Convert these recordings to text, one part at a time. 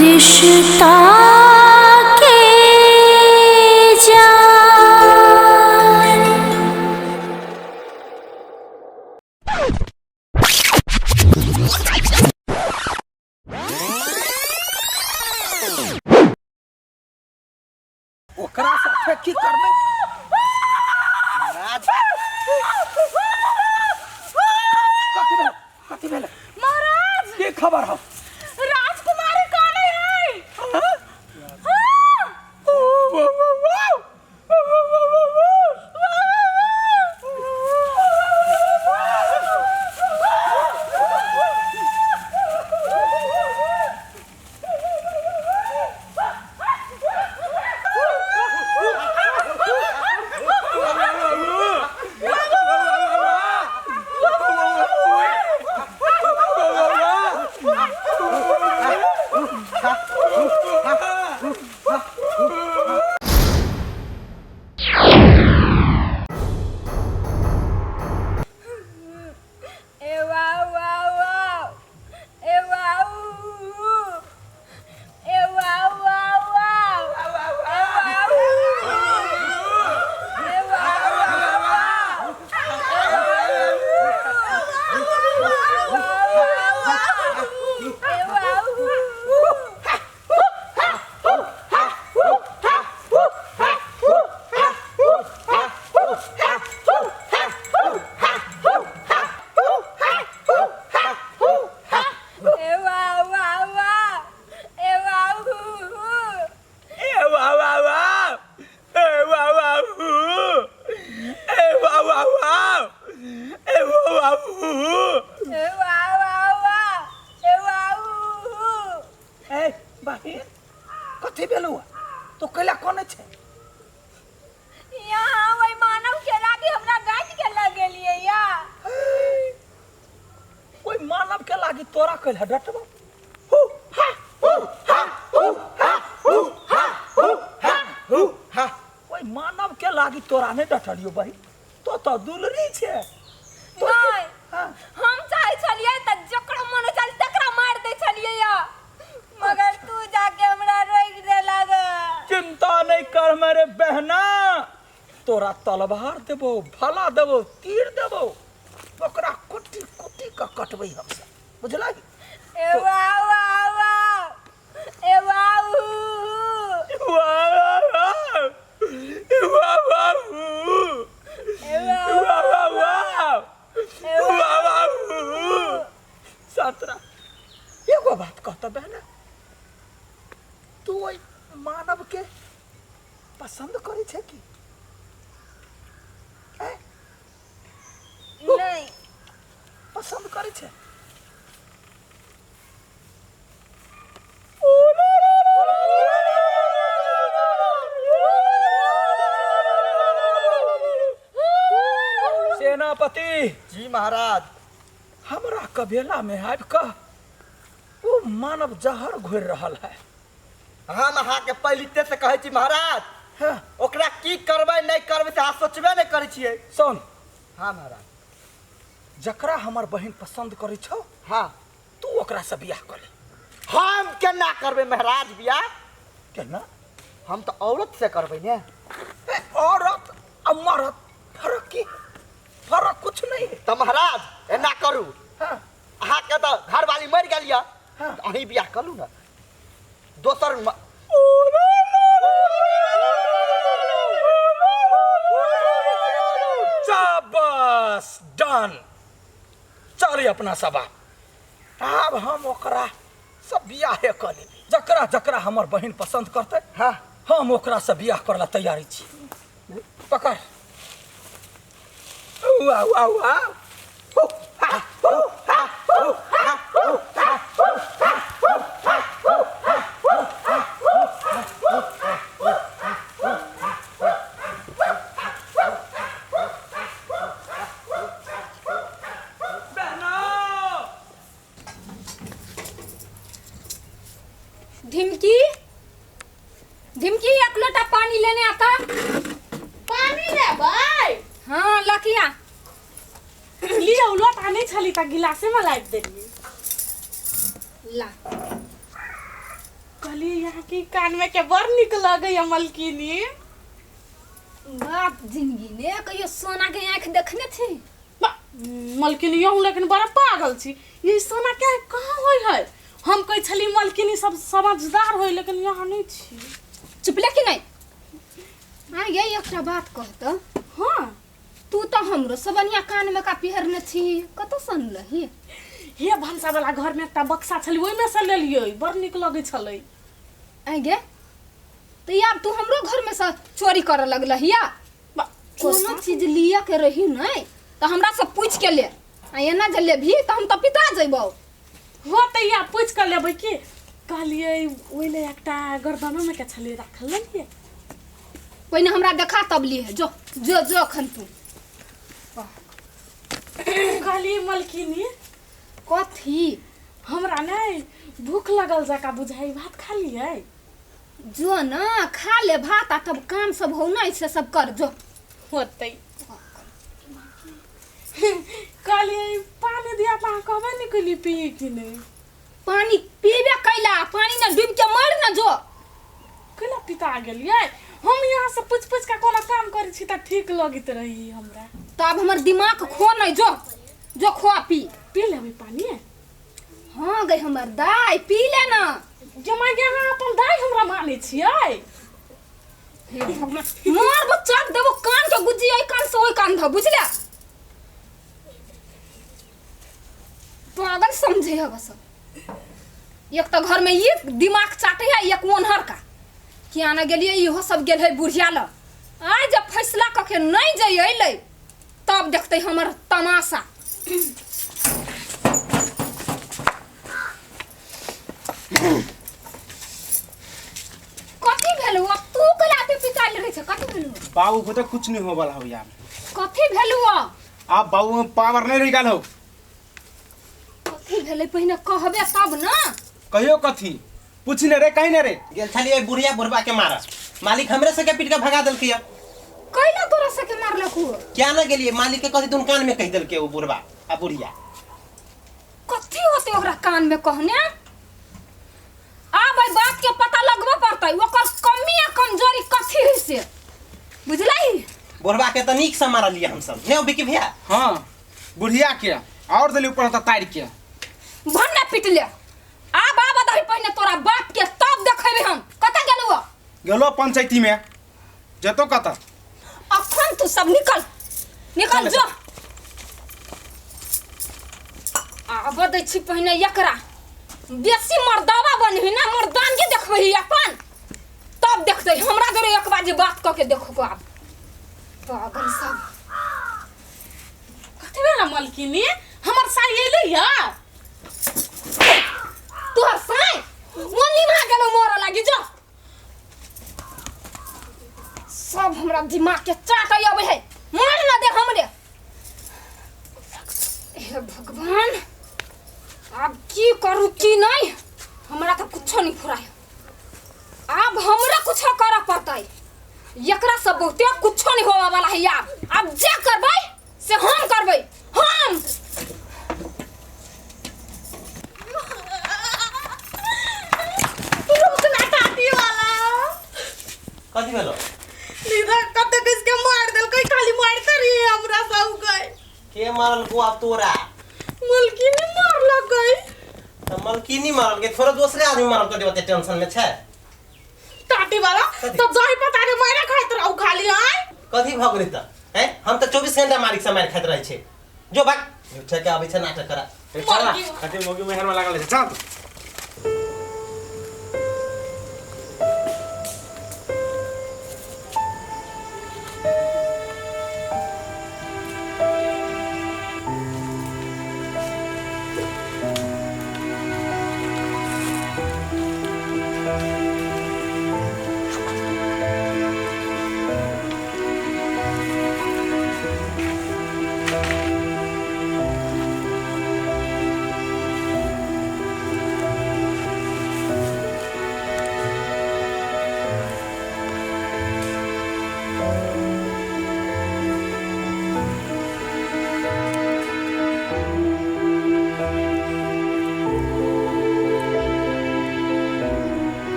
रिश्ता के जान। ओकरा साथे की करबै महाराज कथी भेल कथी भेल महाराज की खबर हो राजकुमारी काने है हाँ? ए वाह वाह वाह ए वाह ए वाह वाह वाह ए वाह वाह ए वाह वाह वाह ए वाह हू हू ए वाह वाह वाह ए वाह वाह हू ए वाह वाह वाह ए वाह वाह हू ए वाह वाह वाह ए वाह हू हू ए बहिन कथी भेलौ तो कैला कोने छै यहाँ वही मानव के लागी हमरा गाछ के लग गेलिए या ओहि मानव के लागी तोरा कैला डटबो हू हा हू हा हू हा हू हा हू हा हू हा ओहि मानव के लागी तोरा नहि डटलियो बहिन तो तो दुलरी छै तो नहीं हाँ। हम चाहे छलिए त जकरा मन छल तकरा मार दे छलिए या मगर तू जाके हमरा रोक दे लाग चिंता नहीं कर मेरे बहना तोरा तलवार देबो भाला देबो तीर देबो ओकरा कुटी कुटी के कटबै हमसब बुझलही ए वाह वाह वाह ए वाह हू हू वाह वाह वाह वाह वाह हू। ए वाह वाह वाह वाह ए वाह वाह वाह हू। संतरा एगो बात कहता बहना तू ओहि मानव के पसंद करै छै की ऐं? नहीं पसंद करै छै सेनापति जी महाराज हमरा कबेला में आबि कऽ ओ मानव जहर घोरि रहल है हम अहाँके पहिलिते से कहै छी महाराज हाँ ओकरा की करबै नहि करबै से अहाँ सोचबे नहि करै छियै सुन हाँ महाराज जकरा हमर बहिन पसंद करै छौ हाँ तू ओकरा से बियाह कर ले हम केना करबै महाराज बियाह केना हम तऽ औरत से करबै ने ए, औरत आ मरद फर्क की फर्क कुछ नहीं है तऽ महाराज एना करू हाँ अहाँके तऽ घरवाली मरि गेल यऽ हाँ। तऽ अहीं बियाह करू ने दोसर शाबाश डन चल अपना सब आब हम ओकरा सब बियाहे कऽ लेबै जकरा जकरा हमर बहिन पसंद करतै हाँ हम ओकरा से बियाह करला तैयारी छी पकड़ वाह वाह वाह हु, हा, हु, हा, हु, हा, हु, हा, हु, हा, हु, हा, हु, हा, हु, हा, हु, हा, हु, हा, हु, हा, हु, हा, हु। बहनों ढिमकी ढिमकी एक लोटा पानी लेने आता पानी लेबै हाँ लकिया लियौ लोटा नहि छली तऽ गिलासेमे लाबि देलियै ला कहलियै यहाँ के कान में के बड़ नीक लगैया मलकिनी। बाप जिंदगी में कहियो सोना के आँख देखने छी? मलकिनी यहूँ लेकिन बड़ा पागल छी। ये सोना के कहाँ होय है? हम कहै छली मलकिनी सब समझदार होय, लेकिन यहाँ नहीं छी। चुपले कि नहीं? आ ये एकटा बात कहत। हाँ तू तो हमरो से बढ़िया कान में का पहिरने छी, कतौ से अनलही? हे भनसा वाला घर में एकटा बक्सा छलै, ओहिमे से लेलियै, बड़ नीक लगै छलै। आ गे तो आब तू हमरो घर में से चोरी करे लगलही? कोनो चीज लिया के रही नहीं तो हमरा से पूछ के ले, आ एना जे लेबही तो हम तो पिता जइबौ। हो तो या पूछ के लेबै की। कहलियै ओहि ले एकटा गर्दनो में के छलै राखल लेलियै। पहिने हमरा देखा तब लिए, जो जो जो अखन तू। कहलियै मलकिनी कथी? हमरा नहीं भूख लगल जका बुझाई, भात खा लियै? जो ना खा ले भात आ तब काम सब हो नहीं से सब कर जो। होतै। कहलियै पानी दिया त अहाँ कहबे नहीं कैलियै पियै कि नहीं? पानी पीबे कैला, पानी ना डूब के मर ना जो। कैला पिता गेलियै? हम यहाँ से पूछ पूछ के कोनो काम करै छी त ठीक लगैत रही हमरा। तो अब हमर दिमाग खो नहीं, जो जो खो पी। पी लेबै पानी? हाँ गई हमर दाई पी ले ना। जमा गे अहाँ अपन दाई हमरा मानै छियै? हे भगवान, मारबो चाट देबो कान के गुज्जी ओइ कान से ओइ कान ध, बुझले? पागल समझे है बस। एक तो घर में एक दिमाग चाटे है, एक ओनहर का किया ना गेलिए इहो सब गेल है बुढ़िया ल। आइ जब फैसला क के नहीं जइ अइलै तब देखते हमर तमाशा। कथी भेलौ? अब तू कलाते पिताल रहे छे, कथी भेलौ? बाबू को तो कुछ नहीं हो वाला हो यार। कथी भेलौ? आप बाबू में पावर नहीं रही गल हो। कथी भेलै पहिने कहबे तब ना। कहियो कथी पूछी ने रे, कहीं ने रे। गेल छलियै बुढ़िया बुढ़बा के मारा, मालिक हमरे से के पीट के भगा देलकै। कैला तोरा से के मारलक हो? क्या ना गेलियै मालिक के कथी तुन कान में कहि देलकै ओ बुढ़बा आ बुढ़िया। कथी होते ओकरा कान में कहने? आब एहि बात के पता लगबे पड़तै ओकर कमी आ कमजोरी कथी है से, बुझलही? बुढ़बा के त नीक से मारलियै हम सब ने बिकी भैया। हां बुढ़िया के और देली ऊपर त तार के भन्ना पीट ले। आब आब दही पहिने तोरा बाप के तब देखेबे हम। कत गेलौ? गेलो पंचायती में जतो कत। अखन तू सब निकल निकल जो। आब दै छी पहिने एकरा बेसी मर्दावा बनही ना, मर्दानगी देखबही अपन तब देखते हमरा जरे एक बार जे बात क के देखो। आब पागल सब। कथी भेल मलकिनी? हमर साई एलै या? तोहर साई वो निभा गेलो मरऽ लागी जो। सब हमरा दिमाग के चाटै अबै है, मार ना दे हमरे। हे भगवान, अब की करू की नहीं, हमरा तो कुछो नहीं फुराय। अब हमरा कुछो करऽ पड़तै, एकरा सब बहुते कुछो नहीं होवा वाला है। आब अब जे करबै से हम करबै हम। रुक ना टाटी वाला। कथी भेलो? नीदा कते किस के मार देलकै, खाली मारते रही हमरा सब के। के मारल को आप तोरा? मलकिनी मारलकै। त मलकिनी मारलकै, थोड़ा दोसरे आदमी मारल तो ओते टेंशन में छै। टाटी वाला तो जाई पता नहीं मारे खाइत रहू खाली। आय कथी भ गेलै त? हैं हम त 24 घंटा मालिक से मार खाइत रहै छै। जो भाग झूठा के आबै छै नाटक करा। चल कथी मोगी मेहर में लागल छै, चल।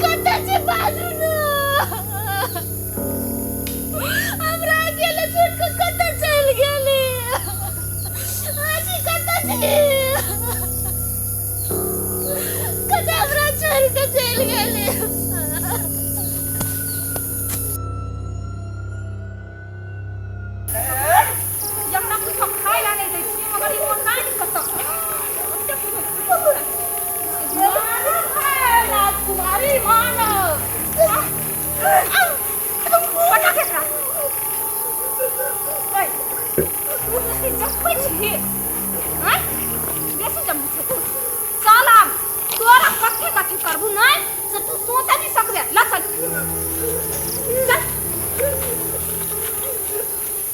कतऽ छी बाजू ने हमरा अकेले छोड़ कऽ कतऽ चलि गेली आजी कतऽ छी कतऽ हमरा छोड़ कऽ चलि गेली हमरा कुछो खाय ला नहीं दै छियै मगर ई पता नहीं कतऽ छै ओते कुछो मानव है राजकुमारी मानव पटा के एकरा ओए तू बेसी जपै छी आँय बेसी जमै छै तू चल आब तोरा कथी कथी करबू नहि से तू सोच।